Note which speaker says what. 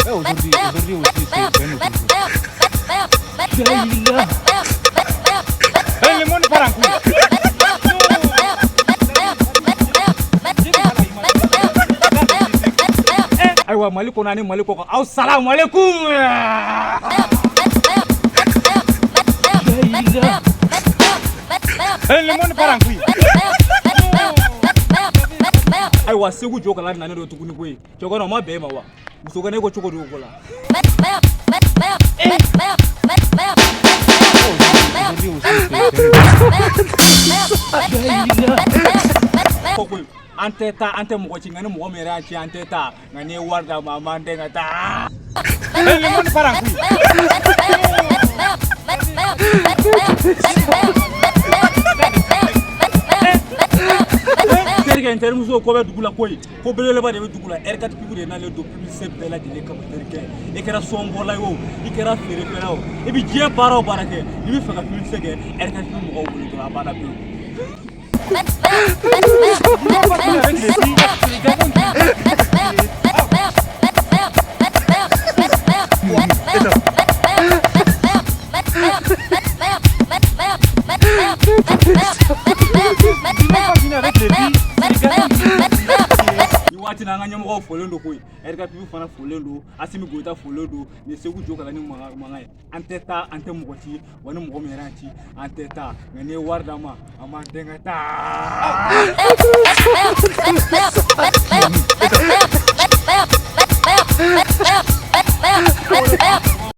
Speaker 1: Eh, aujourd'hui, aujourd'hui aussi, c'est un autre jour. Eh, le monde part en couille. Ayiwa, Mali kɔnɔ ani Mali kɔ kan, aw salamu aleykum. Eh, le monde part en couille. Ayiwa, Segu jo kala nalen don tuguni koyi. Cɛkɔrɔba, o ma bɛn e ma wa? Muso ko ne ko cogo di o ko la?
Speaker 2: Aujourd'hui aussi, c'est un autre jour.
Speaker 1: Ko koyi, an tɛ taa, an tɛ mɔgɔ ci, nka ni mɔgɔ min yɛrɛ y'a ci, an tɛ taa, nka n'i ye wari d'a ma, an b'an den ka taa. Eh, le monde part en couille. Terikɛ, n terimuso, ko bɛ dugu la koyi, ko belebeleba de bɛ dugu la. R4 Pub de nalen don publicité bɛɛ lajɛlen kama. Terikɛ, i kɛra sɔnbɔla ye o, i kɛra feerefɛla o, i bɛ diɲɛ baara o baara kɛ, n'i bɛ fɛ ka publicité kɛ, R4 Pub mɔgɔw wele dɔrɔn, a banna pewu. Avec les filles, les garçons. Avec les filles, les garçons. Ni waati na, an ka ɲɛmɔgɔw folen don koyi. R4 Pub fana folen don, Asimi Goyita folen don. Nin ye Segu jo kala ni mankan ye. An tɛ taa, an tɛ mɔgɔ ci wa, ni mɔgɔ min yɛrɛ y'an ci, an tɛ taa, nka n'i ye wari d'an ma, an b'an den ka taa.